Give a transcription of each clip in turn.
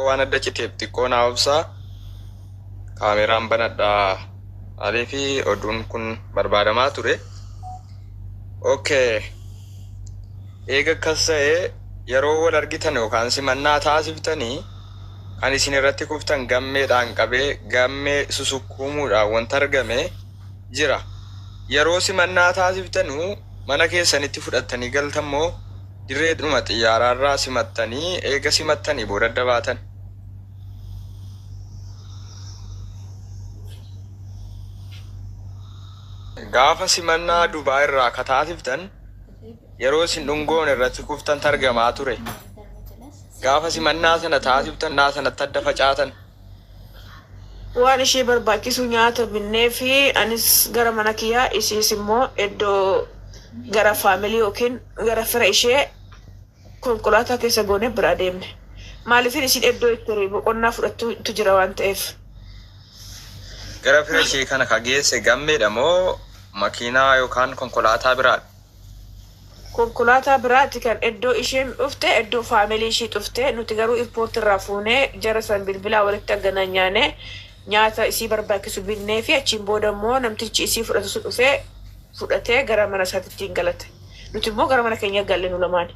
Xiqqoo waan adda citeef xiqqoo naa obsaa. Kaameraan banadhaa. Maaliif oduun kun barbaadamaa ture. Okay. Eega akkas ta'e yeroo wal argitan yookaan simannaa taasiftanii kan isin irratti kuftan gammeedhaan qabee gammee susukkuumuudhaan wanta argame jira. Yeroo simannaa taasiftanu mana keessanitti fudhattanii galtan moo dirreedhuma xiyyaaraarraa simattanii eega simattanii booda adda baatan? Gaafa simannaa Dubaay irraa ka taasiftan yeroo isin dhungoon irratti kuftantu argamaa ture. Gaafa simannaa sana taasiftan naa sanatti adda facaatan. Waan ishee barbaachisu nyaata binneefi anis gara mana kiyyaa isiis immoo iddoo gara family yookiin gara fira ishee konkolaataa keessa goonee biraa deemne. Maaliifin isiin iddoo itti boqonnaa fudhattutu jira waan ta'eef. Gara fira ishee kana ka geesse Gammeedha moo makiinaa yookaan konkolaataa biraadha? Konkolaataa biraati kan iddoo isheen dhufte iddoo family ishii dhufte nuti garuu irpoorti irraa fuunee jara san bilbilaa walitti aggananyaane nyaata isii barbaachisu binneefi achiin booda immoo namtichi isii fudhatu sun dhufee fudhatee gara mana isaatitti hin galate. Nuti immoo gara mana keenya galle nu lamaani.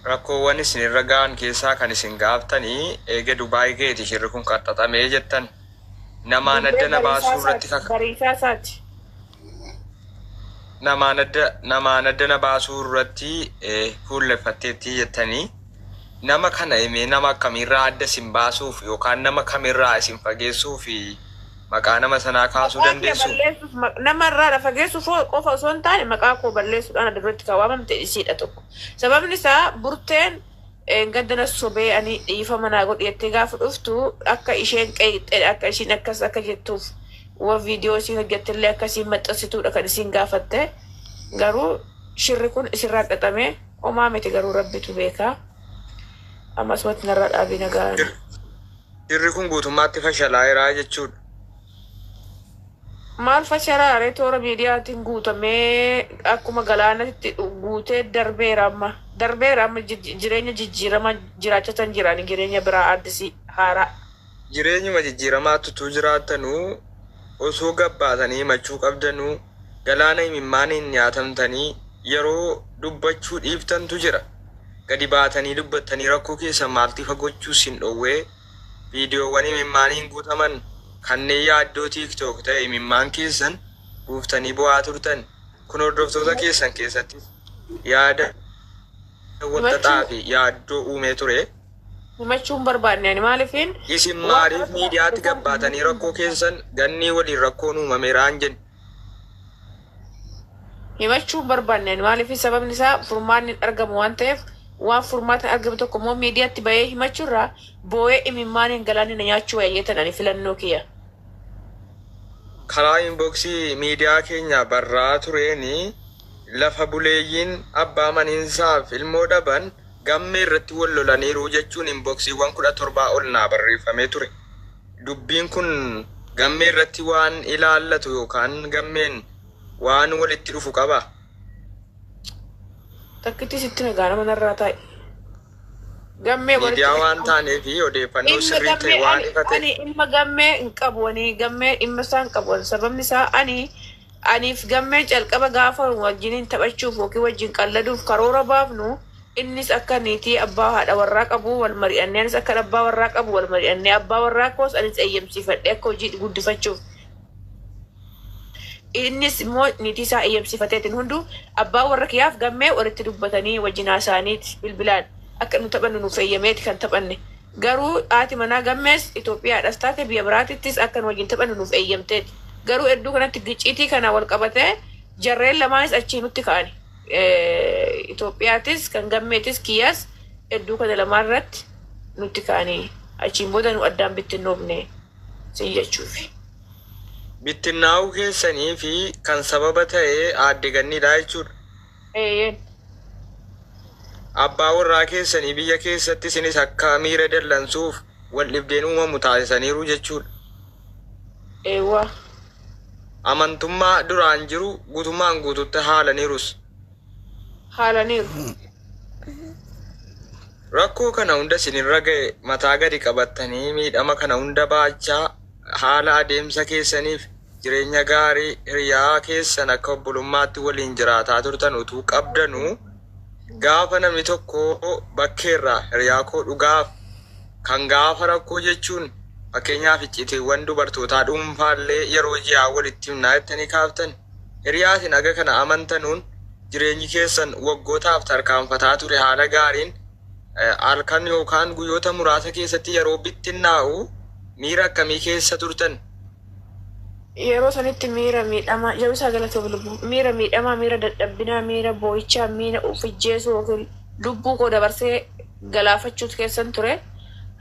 Rakkoowwan isin irra ga'an keessaa kan isin gaaftani eega Dubai ga'eeti shirri kun kan xaxame jettan. Namaan Durbee adda na bariisaa baasuu irratti isaati. kaka. Bariisaa isaati. Namaan adda namaan adda na baasuu irratti fuulleffatteetti jettanii nama kana mee nama akkamiirraa adda isin baasuuf yookaan nama kamirraa isin fageessuuf maqaa nama sanaa kaasuu Maqaa kiyya dandeessuu? balleessuuf nama irraa na fageessuuf qofa osoo hin taane maqaa koo balleessuudhaan adda dureetti kan waamamte isiidha tokko. Sababni isaa Burteen Dheengadda na sobee ani dhiifama naa godhi jettee gaafa dhuftu akka isheen qeeyxedha akka ishiin akkas akka jettuuf wa viidiyoo isiin hojjettellee akka isiin maxxansituudha kan isiin gaafatte garuu shirri kun isirraa xaxame homaa miti garuu rabbitu beeka amma asumatti narraa dhaabii nagaan. Shirri kun guutummaatti fashalaa'eera jechuudha. Maal fashalaa ree toora miidiyaatiin guutamee akkuma galaanatti guutee darbeera amma. Darbeera amma jireenya jijjiirama jiraachatan jira ani jireenya biraa addisii haaraa. Jireenyuma jijjiiramaatti utuu jiraattanuu osoo gad baatanii himachuu qabdanuu galaana imimmaaniin nyaatamtanii yeroo dubbachuu dhiiftantu jira. Gadi baatanii dubbattanii rakkoo keessan maaltu ifa gochuu isin dhowwee? Viidiyoowwan imimmaaniin guutaman kanneen yaaddoo TikTok ta'e imimmaan keessan buuftanii bo'aa turtan kun hordoftoota keessan keessattis yaada walxaxaa Himachuu fi yaaddoo uumee ture. himachuu hin barbaanne ani maaliifin Isin waan maaliif kanatti miidiyaatti gad isaan baatanii himachuu hin rakkoo barbaanne. keessan Gannii waliin rakkoon uumameera hin jenne? Himachuu hin barbaanne ani maaliif sababni isaa furmaanni hin argamu waan ta'eef waan furmaata hin argamne tokko immoo miidiyaatti bahee himachuurraa boo'ee imimmaaniin galaanni na nyaachuu wayya jeetan ani filannoo kiyya. Karaa inbox miidiyaa keenya barraa'aa tureen lafa buleeyyiin abbaa maniinsaaf ilmoo dhaban Gammee irratti wal lolaniiru jechuun inboxiiwwan 17 ol naa barreeffamee ture. Dubbiin kun Gammee irratti waan ilaallatu yookaan Gammeen waan walitti dhufu qabaa? Takkittii sitti nagaa nama narraa taa'i. Gammee walitti Miidiyaa dhufu waan qabu. taaneef odeeffannoo Dhimma sirrii ta'e gammee waan ani ifa ta'e. ani dhimma gammee hin qabu ani gammee dhimma isaa hin qabu ani sababni isaa ani aniif gammeen calqaba gaafa wajjiniin taphachuuf yookiin wajjin qalladuuf karoora baafnu innis akka niitii abbaa haadha warraa qabu wal mari'annee anis akkan abbaa warraa qabu wal mari'annee abbaa warraa koos anis eeyyamsiifadhee akka hojii guddifachuuf Innis immoo niitii isaa eeyyamsiifateetiin hunduu abbaa warra kiyaaf Gammee walitti dubbatanii wajjin haasa'aniiti bilbilaan akka nu taphannu nuuf eeyyameeti kan taphanne. Garuu haati manaa Gammees Itoophiyaadhas taate biyya biraatittis akka nu wajjin taphannu nuuf eeyyamteeti. Garuu edduu kanatti gicciitii kana wal qabatee jarreen lamaanis achii nutti ka'ani. Itoophiyaatis kan Gammeetis kiyyas edduu kana lamaan irratti nutti ka'anii achiin booda nu addaan bittinnoofne sin jechuufi. Bittinnaa'uu keessaniif kan sababa ta'e Aadde Ganniidha jechuudha. Eeyyeen. Abbaa warraa keessanii biyya keessatti isinis akka miira dallansuuf waldhibdeen uumamu taasisaniiru jechuudha. Eewwa. Amantummaa duraan jiru guutummaan guututti haalaniirus. Haalaniiru. Rakkoo kana hunda isinirra ga'e mataa gadi qabattanii miidhama kana hunda baachaa haala adeemsa keessaniif jireenya gaarii hiriyaa keessan akka obbolummaatti waliin jiraataa turtan utuu qabdanuu gaafa namni tokko bakkeerraa hiriyaa koo dhugaaf kan gaafa rakkoo jechuun fakkeenyaaf iccitiiwwan dubartootaa dhuunfaallee yeroo ji'aa walitti himnaa jettanii kaaftan hiriyaa isin haga kana amantanuun jireenyi keessan waggootaaf tarkaanfataa ture haala gaariin halkan yookaan guyyoota muraasa keessatti yeroo bittinnaa'u miira akkamii keessa turtan? Yeroo sanitti miira miidhamaa, jabisaa galatoof lubbuu, miira miidhamaa, miira dadhabbinaa, miira boo'ichaa, miira ufijjeesuu yookiin lubbuu koo dabarsee galaafachuutu keessan ture.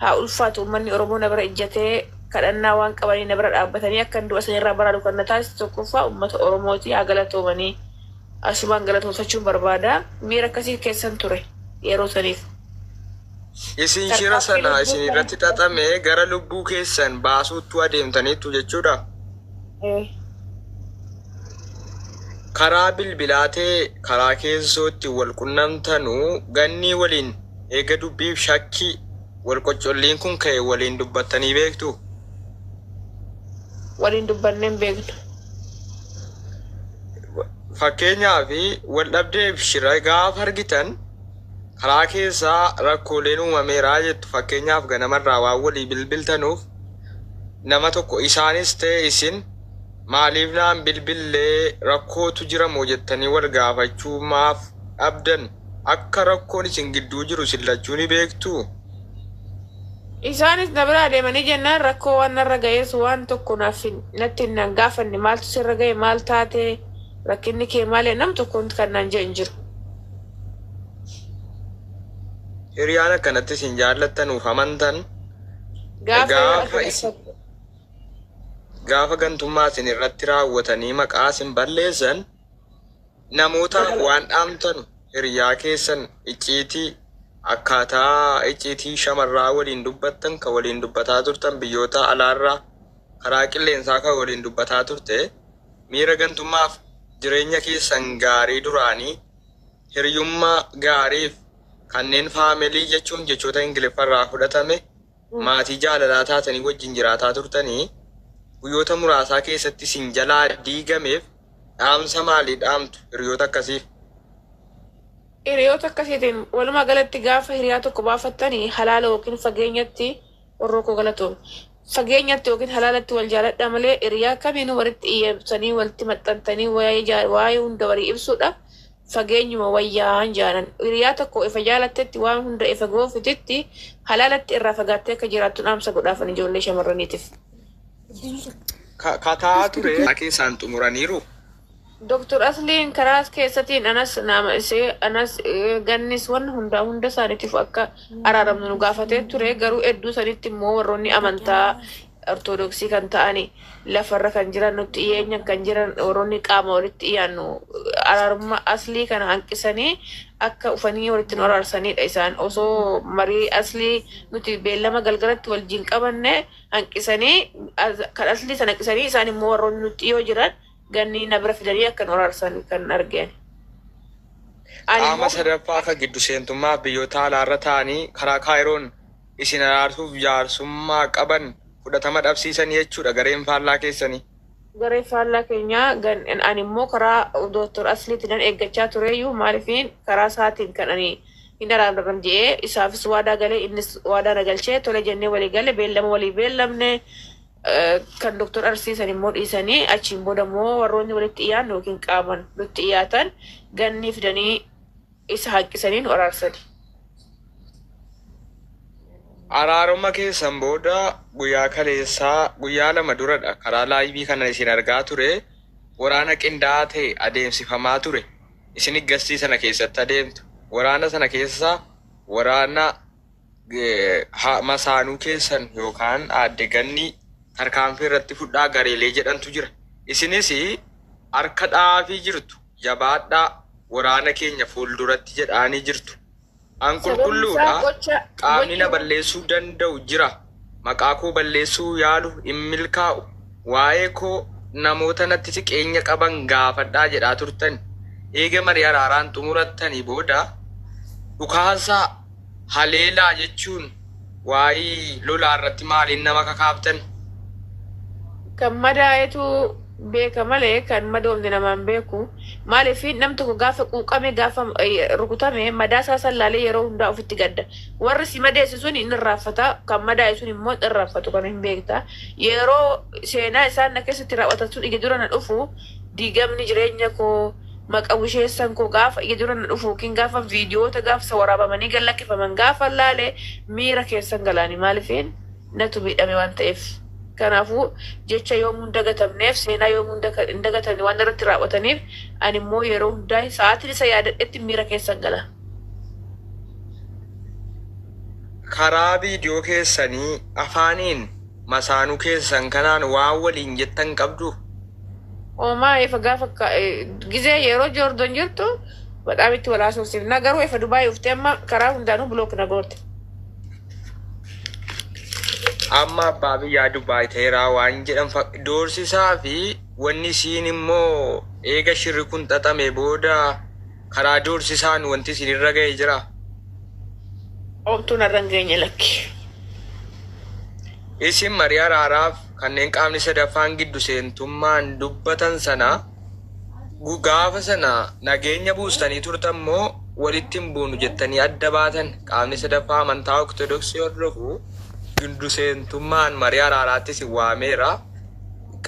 Haa ulfaatu, uummanni Oromoo na bira ijjatee kadhannaa waan qabanii na bira dhaabbatanii akkan du'a sanirraa baraaru kan na taasise tokkoffaa uummata Oromooti, haa galatoomanii. Asumaan galatoomfachuun barbaada. Miira akkasii keessan ture yeroo saniif. Isin shira Tarkaanfii sana lubbuu isin kana irratti xaxame gara lubbuu keessan baasuuttu adeemtaniittu jechuudha. Karaa bilbilaa ta'e karaa keessootti wal qunnamtanuu Gannii waliin eega dubbiif shakkii wal qoccolliin kun ka'e waliin dubbattanii beektuu? Waliin dubbannee hin beeknu. Fakkeenyaaf wal dhabdeef shira gaafa argitan karaa keessaa rakkooleen uumameera jettu, fakkeenyaaf ganamarraa waan walii bilbiltanuuf nama tokko isaanis ta'e isin maaliif naan bilbillee, rakkootu jira moo jettanii wal gaafachuu maaf dhabdan? Akka rakkoon isin gidduu jiru isin lachuu ni beektuu? Isaanis na biraa deemanii jennaan rakkoo waan narra ga'ees waan tokko naaf natti hin gaafanne. Maaltu sirra ga'e, maal taate, rakkinni kee maali, nam tokko kan naan jedhe hin jiru. Hiriyaan akkanatti isin jaallattanuuf amantan Gaafa gaafa isin gaafa gantummaa isin irratti raawwatanii maqaa isin balleessan namootaaf waan dhaamtanu, hiriyaa keessan icciitii akkaataa icciitii shamarraa waliin dubbattan kan waliin dubbataa turtan, biyyoota alaarraa karaa qilleensaa kan waliin dubbataa turte, miira gantummaaf jireenya keessan gaarii duraanii hiriyummaa gaariif kanneen family jechuun jechoota Ingiliffarraa fudhatame maatii jaalalaa taatanii wajjin jiraataa turtanii guyyoota muraasaa keessatti isin jalaa diigameef dhaamsa maalii dhaamtu hiriyoota akkasiif? Hiriyoota akkasiitiin walumaa galatti gaafa hiriyaa tokko baafattanii halaala yookiin fageenyatti, warra koo galatoom, fageenyatti yookiin halaalatti wal jaaladhaa malee hiriyaa kamiinuu walitti iyyeessanii walitti maxxantanii waa'ee hunda walii ibsuudha fageenyuma wayyaan jaalan. Hiriyaa tokko ifa jaalattetti waan hunda ifa goofititti halaalatti irraa fagaattee akka jiraattu dhaamsa godhaafan ijoollee shamarraniitiif. Kataa ture keessaan xumuraniiru. Doktor Asliin karaa keessatiin anas nama isee anas gannis waan hunda hunda isaaniitiif akka araaramnu nu gaafatee ture. Garuu hedduu sanitti immoo warroonni amantaa Ortodoksii kan ta'ani lafarra kan jiran, nutti dhiyeenya kan jiran, warroonni qaama walitti dhiyaannu araarummaa aslii kana hanqisanii akka ufanii walitti nu araarsanidha. Isaan osoo marii aslii nuti beellama galgalatti wajjin qabanne hanqisanii, kan aslii sana hanqisanii, isaan immoo warroonni nutti dhiyoo jiran ganni na bira fidanii akka nu araarsan kan argeen. Ani Qaama immoo sadaffaa kan giddu seentummaaf biyyoota alaarra ta'anii karaa Kaayiroon isin araarsuuf jaarsummaa qaban fudhatama dhabsiisanii jechuudha gareen faallaa keessanii. Garee faallaa keenyaa ani immoo karaa Dooktor Asliitti nan eeggachaa tureyyuu, maalifiin karaa isaatiin kan ani hin araaraman jedhee isaafis waadaa galee, innis waadaa na galchee, tole jennee walii gale, beellama walii beellamne. Kan Dooktor Arsiisan immoo dhiisanii achiin booda immoo warroonni walitti dhiyaannu yookiin qaaman nutti dhiyaatan ganni fidanii isa hanqisanii nu araarsani. Araaruma keessan booda guyyaa kaleessaa, guyyaa 2 duradha, karaa live kana isin argaa ture, waraana qindaa'aa ta'e adeemsifamaa ture. Isin gastii sana keessatti adeemtu. Waraana sana keessa waraana masaanuu keessan yookaan aadde Ganni tarkaanfii irratti fudhaa gareelee jedhantu jira. Isinis harka dhaafii jirtu, jabaadhaa waraana keenya fuulduratti jedhaanii jirtu. An Sababni isaa qulqulluudha. gocha Qaamni na gocha balleessuu danda'u jira. Maqaa koo balleessuu yaalu hin milkaa'u. Waa'ee koo namoota natti siqeenya qaban gaafadhaa jedhaa turtan. Eega marii araaraan xumurattanii booda dhukaasaa Haleelaa jechuun waa'ee lolaa irratti maaliin nama kakaaftan? Kan madaa'etu beeka malee kan madoofne namaan beeku. Maaliif nam tokko gaafa quuqame, gaafa rukutame, madaa isaa sallaalee yeroo hundaa ofitti gadda. Warri si madeesse sun hin irraanfata, kan madaa'e sun immoo hin irraanfatu, kan hin beekta. Yeroo seenaa isaan na keessatti raawwatan sun ija dura na dhufu, diigamni jireenya koo, maqa busheessan koo gaafa ija dura na dhufu yookiin gaafa viidiyoota gaafa waraabamanii gad lakkifaman gaafa laale miira keessan galaani, maaliifin natu miidhame waan ta'eef. Kanaafuu jecha yoomuu hin dagatamneef, seenaa yoomuu hin dagatamne waan irratti raawwataniif, ani immoo yeroo hundaa sa'aatiin isa yaadadhetti miira keessan gala. Karaa viidiyoo keessanii afaaniin masaanuu keessan kanaan waan waliin jettan qabdu? Oomaa ifa gaafa gizee yeroo Joordon jirtu badhaam itti wal haasofsiifna, garuu ifa Dubaayii uftee amma karaa hundaanuu block na goote. Amma abbaa biyyaa Dubaay ta'eeraa waan jedhan doorsisaa fi wanni isiin immoo eega shirri kun xaxame booda karaa doorsisaan wanti isin irra ga'e jira. Oomtuun irra hin geenye, lakki. Isin marii araaraaf kanneen qaamni sadaffaan giddu seentummaan dubbatan sana gaafa sana nageenya buustanii turtan moo walitti hin buunu jettanii adda baatan? Qaamni sadaffaa amantaa Ortodoksii hordofu giddu seentummaan marii araaraatti isin waameera.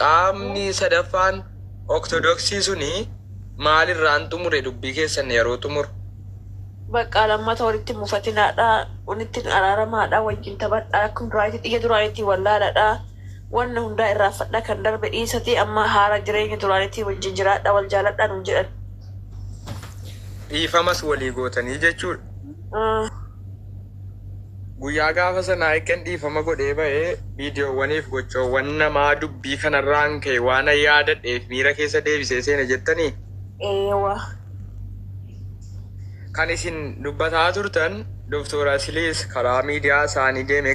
Qaamni sadaffaan Ortodoksii suni maalirraan xumure dubbii keessan yeroo xumuru? Bakka lammata walitti mufatinaadha, walitti araaramaadha, wajjin taphadhaa, akkuma duraanitti xiyya duraanitti wallaaladha. Wanna hundaa irraanfadhaa, kan darbe dhiisati, amma haara jireenya duraanitti wajjin jiraadha, wal jaaladhaa nuun jedhan. Dhiifamas walii gootanii jechuudha. Guyyaa gaafa sanaa eeggan dhiifama godhee ba'ee viidiyoowwaniif gochoowwan namaa dubbii kanarraan ka'e waan yaadadheef miira keessa deebisee seene jettanii? Eewwa. Kan isin dubbataa turtan Doktor Asiliis karaa miidiyaa isaanii deemee